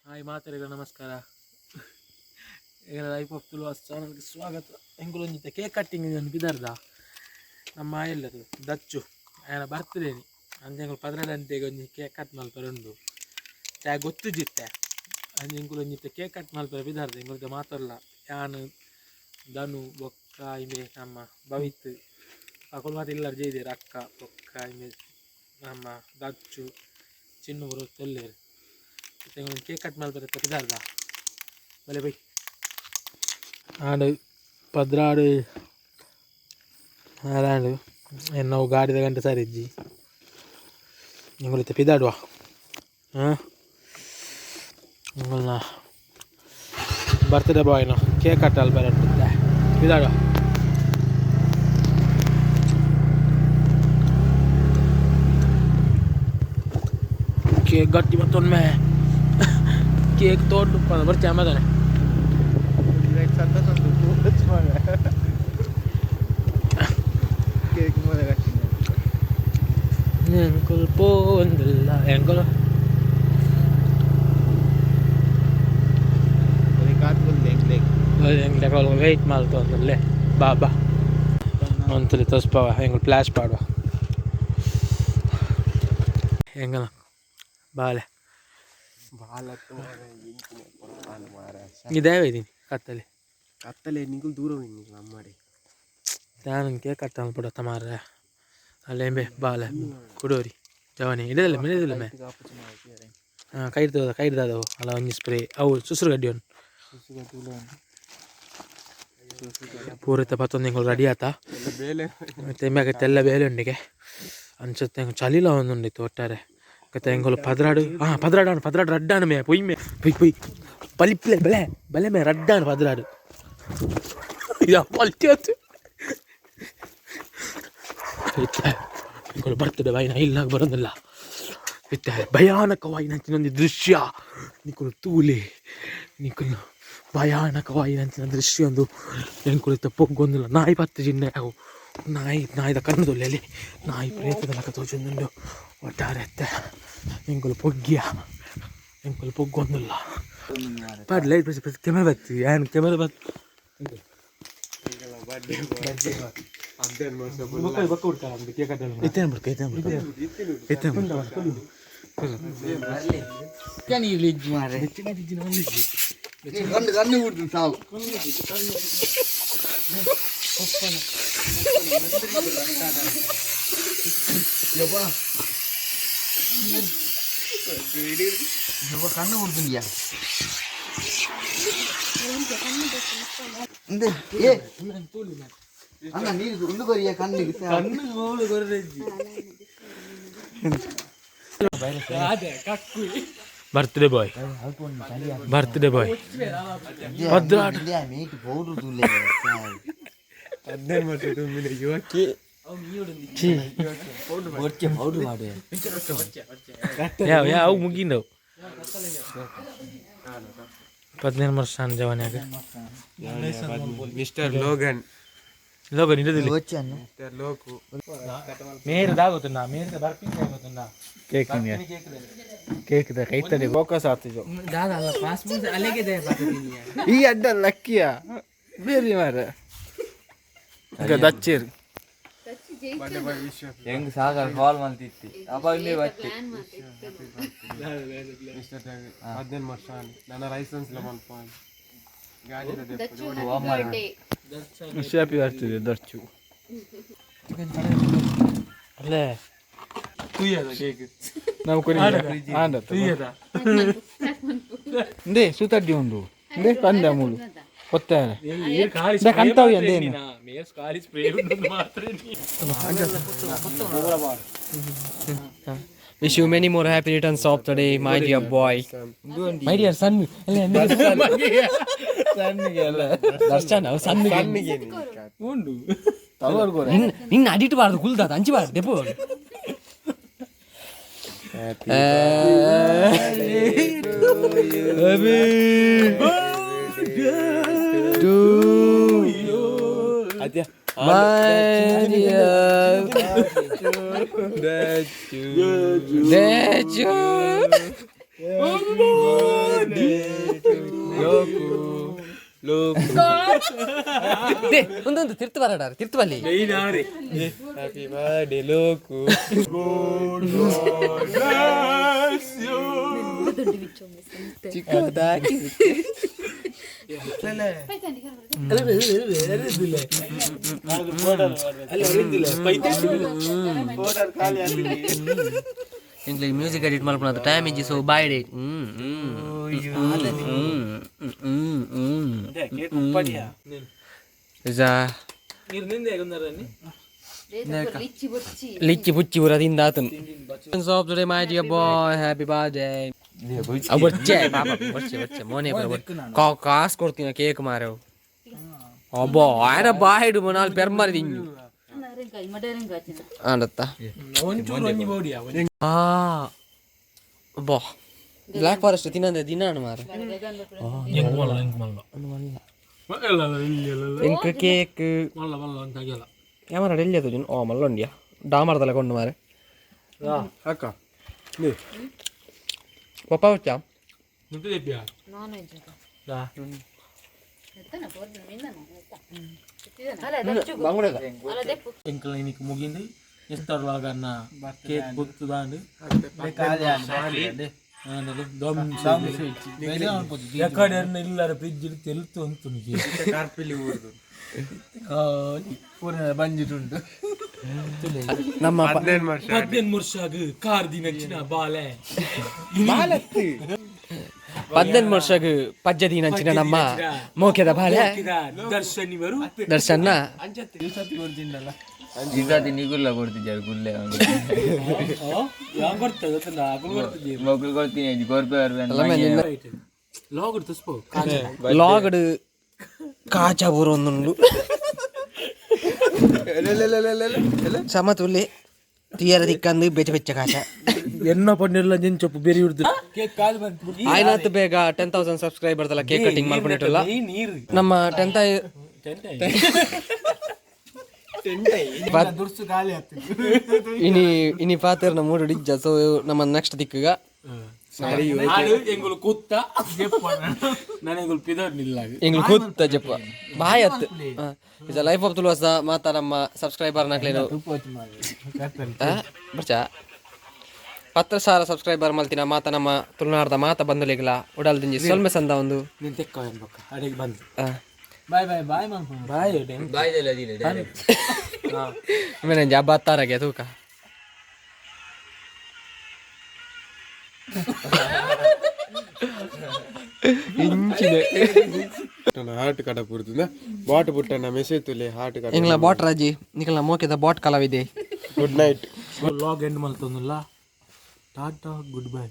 Hi ಮಾತೆರೆಗ್ಲ ನಮಸ್ಕಾರ. Life of Tuluvas ಚಾನಲ್ಗೆ ಸ್ವಾಗತ. ಎಂಕುಲೊಂಜಿತ್ತ ಕೇಕ್ ಕಟ್ಟಿಂಗ್ ಒಂದು ಬಿದರ್ದ ನಮ್ಮ ಎಲ್ಲದು ದಚ್ಚು ಆಯನ ಬರ್ತದೇನಿ ಅಂಚ ಎಂಕುಲು 12 ಗಂಟೆಗೆ ಒಂಜಿ ಕೇಕ್ ಕಟ್ ಮಲ್ಪರೆ ಉಂಡು. ಚಾಯ್ ಗೊತ್ತುಜಿತ್ತೆ ಅಂಚ ಎಂಕುಲು ಒಂಜಿತ್ತ ಕೇಕ್ ಕಟ್ ಮಲ್ಪರೆ ಬಿದರ್ದ. ಎಂಕುಲು ಮಾತಾಡಲ್ಲ ಯಾನ್ ಧನು ಬೊಕ್ಕ ಇಂಬೆ ನಮ್ಮ ಭವಿತ್ ಅಕುಲು ಮಾತ ಇಲ್ಲರ್ ಜೈದೇರು ಅಕ್ಕ ಬೊಕ್ಕ ಇಂಬೆ ನಮ್ಮ ದಚ್ಚು ಚಿನ್ನು ಬರು ತೆಲ್ಲೇರು. ಎಂಕುಲು ಕೇಕ್ ಕಟ್ ಮಲ್ಪರೆ ಬಿದರ್ದ ಬಲೆ ಬೈ ಆಂಡ್ 12 ಆರಾಂಡು ಎನ್ನವು ಗಾಡಿದ ಗಂಟೆ ಸರಿಜ್ಜಿ. ಎಂಕುಲು ಪಿದಾಡುವ ಹಾಂ ಎಂಕುಲ್ನ ಬರ್ತ್ಡೇ ಬಾಯ್ನ ಕೇಕ್ ಕಟ್ ಮಲ್ಪರೆ ಉಂಡು, ಪಿದಾಡುವ. ಕೇಕ್ ಗಟ್ಟಿ ಮತ್ತೊಮ್ಮೆ ಕೇಕ್ ತೋಡು ಬರ್ಚೆ ಅಮ್ಮದಾನೆ. ಕೇಕ್ ಮೊದ ಕಟ್ಟಿನ. ಎಂಕುಲು ಪೋಂದಿಲ್ಲ ಎಂಕುಲು. ಎಂಕ್ಲೆ ವೆಯ್ಟ್ ಮಲ್ತೊಂದುಲ್ಲೆ. ಬಾ ಬಾ ಒಂತಲಿ ತೋಸ್ಪವ ಎಂಕುಲು ಫ್ಲ್ಯಾಶ್ ಪಾಡುವ. ಎಂಗಲ ಬಾಲೆ ಇದೇ ಇದೀನಿ ಕತ್ತಲೆ. ಕತ್ತಲೆ ನಿಂಕುಲು ದೂರ ನಿಂಕುಲು ಅಮ್ಮಾಡೆ. ನಾನು ಕೇಕ್ ಕಟ್ ಮಲ್ಪೊಡತ್ತ ಮಾರ್ರೆ. ಅಲ್ಲೇಂಬೆ ಬಾಲೆ ಕುಡೋರಿ ಜವನಿ ಇಡದಲ್ಲ ಮಿಡದಿಲ್ಲ ಮೇ. ಹಾಂ ಕೈಡ್ದ ಕೈಡ್ದಾದವು ಅಲ್ಲ ಒಂಜಿ ಸ್ಪ್ರೇ ಅವು ಸುಸುರು ಗಡ್ಡಿ ಒಂದು ಪೂರೈತ ಪತ್ತೊಂದು ಎಂಕುಲು ರೆಡಿ ಆತ. ಮತ್ತೆ ಎಂಬಾಗ ತೆಲ್ಲ ಬೇಲೆ ಉಂಡಿಗೆ ಅಂಚತ್ತೆ ಎಂಕ್ ಚಳಿಲ ಒಂದುಂಡಿತ್ತು ಒಟ್ಟಾರೆ. ಕತೆ ಎಂಕುಲು 12 ಹಾಂ 12 ಆಂಡ್ 12 ರಡ್ಡಾಣ ಮೇ ಪೊಯ್ ಮೇ ಪೊಯ್ ಪೊಯ್ ಪಲಿಪ್ಲೆ ಬೆಲೆ ಬಲೆ ಮೇ ರಡ್ಡಾಣ 12 ಇದು ಪಲ್ಟಿ ಆತು. ಇತ್ತೆ ಎಂಕುಲು ಬರ್ತದೆ ಬಾಯಿನ ಇಲ್ಲಾಗ ಬರೋದಿಲ್ಲ. ಇತ್ತೆ ಭಯಾನಕವಾಯಿನಂಚಿನ ಒಂಜಿ ದೃಶ್ಯ ನಿಕುಲು ತೂಲೆ. ನಿಕುಲು ಭಯಾನಕವಾಯಿನಂಚಿನ ದೃಶ್ಯ ಒಂದು ಎಂಕುಲು ಇತ್ತೆ ಪೊಗ್ಗೊಂದಿಲ್ಲ. ನಾಯಿ ಪತ್ತು ಜಿನ್ನೆ ಅವು ನಾಯಿ ನಾಯಿದ ಕಣ್ಣು ದೊಲ್ಲೆಲಿ ನಾಯಿ ಪ್ರೇತದ ಲೆಕ್ಕ ತೋಜೊಂದುಂಡು. ಒಟ್ಟಾರೆ ಇತ್ತೆ ಎಂಕುಲು ಪೊಗ್ಗಿಯ ಎಂಕುಲು ಪೊಗ್ಗೊಂದಿಲ್ಲ. ಪಾಡ್ ಲೈಟ್ ಕ್ಯಾಮೆರಾ ಬತ್ತಿ ಏನು ಕ್ಯಾಮೆರಾ ಬತ್ ಇತ್ತೇನು ಬಿಡ್ಕ ಇತ್ತೇನು ಬಿಡ್ಕ ಇತ್ತೇನು ಕಣ್ಣು ಕಣ್ಣು ಬಿಡ್ತೀನಿ ಸಾವು. ಕಣ್ಣು ಬಿಡ್ತೀನಿ. ಏ ಅಣ್ಣ ನೀರು ಒಂದು ಕೊರಿಯ ಕಣ್ಣಿಗೆ. ಕಣ್ಣು birthday boy birthday boy 12 mate powder ತೂಲೆ. 18 ವರ್ಷ ತುಂಬಿದ ಯುವಕಿ ಪೌಡರ್ ಮಾಡು. ಯಾವ ಯಾವ ಅವು ಮುಗಿಂದವು 15 ವರ್ಷ ಜವನ್ಯಾಗ. Mister Logan. ಲೋಗನ್ ಇಡದಿಲ್ಲ. ಮಿಸ್ಟರ್ ಲೋಕು. ಮೇರು ದಾಗೋತುಂಡ ಮೇರು ಬರ್ಪಿಂಗ್ ಆಗೋತುಂಡ. ಕೇಕ್ ಕೇಕ್ the ಕೈತಡೆ ಫೋಕಸ್ ಆತಿಜೋ. ಈ ಅಡ್ಡ ಲಕ್ಕಿಯ ಬೇರೆ ಮಾರ ಈಗ ದಚ್ಚೇರು. ಹೆಂಗ್ ಸಾಗರ್ ಕಾಲ್ ಮಾಡ್ತಿತ್ತಿ ಅಪ್ಪ ಇಲ್ಲಿ ಬತ್ತಿ. ಮಿಸ್ಟರ್ 18 ವರ್ಷ ನನ್ನ ಲೈಸೆನ್ಸ್ ಲ ಮಲ್ಪ ಗಾಡಿ. ಹ್ಯಾಪಿ ಬರ್ತಿದೆ ದರ್ಚು. ಅಲ್ಲೇ ನಾವು ಕೊರಿ ಆಂಡ ಇಂದೇ ಸೂತಡ್ಡಿ ಉಂಡು ಇಂದೇ ಪಂದ ಮೂಲು ಕೊತ್ತಾರೆ ಕಂತಾವು ಎಂದೇನು. ಖಾಲಿ ಸ್ಪ್ರೇ ಮಾತ್ರ. Wish you many more happy returns of the day, my dear boy. My dear son. Darshan ಅವ್ ಸಣ್ಣ ನಿನ್ನ ಅಡಿಟ್ ಬಾರ್ದು ಕುಲ್ದಾದ ಅಂಚಿ ಬಾರ್ದು ದೆಪ್ಪು. My dear Dechu. They ಒಂದೊಂದು ತಿರ್ತು ಬರಡಾರ ತಿರ್ತು ಬಲ್ಲಿ. Happy birthday Loku. ಎಂಕ್ಲೆಗ್ ಮ್ಯೂಸಿಕ್ ಎಡಿಟ್ ಮಲ್ಪುನದ ಟೈಮ್ ಇಜ್ಜಿ, ಸೊ ಬಾಯ್ ಡೇ. ಹ್ಮ್ ಹ್ಮ್ ಹ್ಮ್ ಹ್ಮ್ ಜಾ. ನೀರು ನಿಂದೆ ಹೇಗುಂದರನಿ? ಲಿಚ್ಚಿ ಪುಚ್ಚಿ ಪೂರ ತಿಂದಾತನ್. Of today, my dear boy, happy birthday. ಬೊಚ್ಚೆ ಪಾಪ, ಬೊಚ್ಚೆ ಬೊಚ್ಚೆ ಮೋನೆ ಪೂರ ಕಾಸ್ ಕೊಡ್ತೀನ ಕೇಕ್ ಮಾರೇವು. ಅಬ್ಬಾ, ಆಯನ ಬಾಯಿಡು ನಾಲ್ ಪೆರ್ಮರಿ ತಿಂಜು ಆಂಡತ್ತ. ಒಂಚೂರು ಒಂಜಿ ಬೋಡಿಯಾ. ಆ ಬಾ, ಬ್ಲ್ಯಾಕ್ ಫಾರೆಸ್ಟ್ ತಿನ್ನಂದೆ ದಿನಾನು ಮಾರ. ಎಂಕ್ ಮಲ್ಲ, ಎಂಕ್ ಮಲ್ಲ ಎಂಕ್ ಕೇಕ್. ಮಲ್ಲ ಮಲ್ಲ ಅಂತ ಆಗಿಲ್ಲ. ಕ್ಯಾಮರಾ ಎಲ್ಲಿ ಅದು? ಓ, ಮಲ್ಲೊಂಡಿಯಾ ಡಾಮರ್ದಲ್ಲ ಕೊಂಡು ಮಾರೆ. ಅಕ್ಕ. ಪಪ್ಪ ಹುಚ್ಚ. ನಿಂತು ದೇಪ್ಪಿಯಾ? ದಾ. ಬಂಗುಡೆದ. ಎಂಕಲ್ ಇನಿಕ್ ಮುಗಿಂದು ಇಸ್ತಾರ್ ಅನ್ನ ಕೇಕ್ ಗುತ್ತುದಾಂಡು ಎಕಡೆ ಇಲ್ಲರ ಫ್ರಿಜ್ ತೆಲ್ತು ಅಂತು. ಕಾರ್ಪಿಲಿ ಊರ್ದು. ಖಾಲಿ. ಬಂಜಿಟುಂಟು. ನಮ್ಮ 18 ವರ್ಷ. 18 ವರ್ಷ ಕಾರ್ ದಿನಚ್ಚಿನ ಬಾಲೆ. 18 ವರ್ಷಗ್ ಪಜ್ಜ ದಿನಂಚಿನ ನಮ್ಮ ಮೋಕ್ಯದ ಬಾಲೆ. ದರ್ಶನ್ ಇವರು. ದರ್ಶನ್ನ. ಈ ಸತಿ ನಿಗುಲ್ಲ ಕೊಡ್ತಿದ್ದಾರೆ ಗುಲ್ಲೆ. ಯಾವ ಕೊಡ್ತದೆ ಗೊತ್ತಿಲ್ಲ, ಅಕುಲು ಕೊಡ್ತಿದ್ದೀರಿ. ಮಗ್ಳು ಕೊಡ್ತೀನಿ, ಕೊರ್ಪೆ ಬರ್ಬೇಕು. ಲಾಗ್ ತುಸ್ಪೋ. ಲಾಗಡ್ ಕಾಚ ಪೂರ ಒಂದುಂಡು ಸಮತುಲ್ಲೆ ತೀಯರ ದಿಕ್ಕಂದು ಬೆಚ್ಚ ಬೆಚ್ಚ ಕಾಚ. ಎನ್ನ ಪಂಡಿರ್ಲ ಚೊಪ್ಪು ಬೇರೆ ಹಿಡ್ದು ಕೇಕ್ ಕಾಲು ಬಂತು. ಆಯ್ನಾತ್ ಬೇಗ 10,000 ಸಬ್ಸ್ಕ್ರೈಬರ್ ದಲ್ಲ ಕೇಕ್ ಕಟಿಂಗ್ ಮಲ್ಪನಿಟ್ಟಲ್ಲ. ನೀರು. ನಮ್ಮ ಟೆಂತ್ ದುರ್ಸು ಖಾಲಿ ಆಗ್ತದೆ. ಇನಿ ಇನಿ ಪಾತೆರ್ನ ಮೂಡು ಡಿಜ್ಜ, ಸೊ ನಮ್ಮ ನೆಕ್ಸ್ಟ್ ದಿಕ್ಕಗ. ಎಂಗುಲು ಕೂತ್ತ ನನಗುಲು ಪಿದರ್ ನಿಲ್ಲಾಗ. ಎಂಗ್ಲು ಕೂತ್ತ ಜಪ್ಪ ಬಾಯ್ ಅತ್ is life of ತುಳುವಸ ಮಾತಾ ನಮ್ಮ ಸಬ್ಸ್ಕ್ರೈಬರ್ ನಕ್ಲೇನು ಬರ್ಚಾ 10,000 ಸಬ್ಸ್ಕ್ರೈಬರ್ ಮಲ್ತಿನ ಮಾತ ನಮ್ಮ ತುಳುನಾಡ್ದ ಮಾತ ಬಂದುಲಿಗ್ಲ ಉಡಲ್ ದಿಂಜಿ ಸೊಲ್ಮೆ ಸಂದ ಒಂದು. ನೀನು ತೆಕ್ಕ ಎಂಬಕ್ಕ ಅಡಿಗೆ ಬಂದು. ಆ. Bye bye bye bye. ಬಾಯ್ದಲ್ಲ ಅದಿಲ್ಲ ಡೈರೆಕ್ಟ್. ಮೇನೆ ಹಬ್ಬ ಹತ್ತಾರಗೆ ತೂಕ. ಇಂಚಿನ. ಹಾರ್ಟ್ ಕಡ ಪೂರ್ತಿಂದ ಬಾಟ್ ಪುಟ್ಟನ ಮೆಸೇಜ್ ತುಲೆ ಹಾರ್ಟ್ ಕಡ. ಎಂಗ್ಲ ಬಾಟ್ ರಾಜಿ ನಿಕಲ್ನ ಮೋಕೆದ ಬಾಟ್ ಕಲಾವಿದೆ. Good night. Log end ಮಲ್ತೊಂದುಲ್ಲ. Tata, good bye.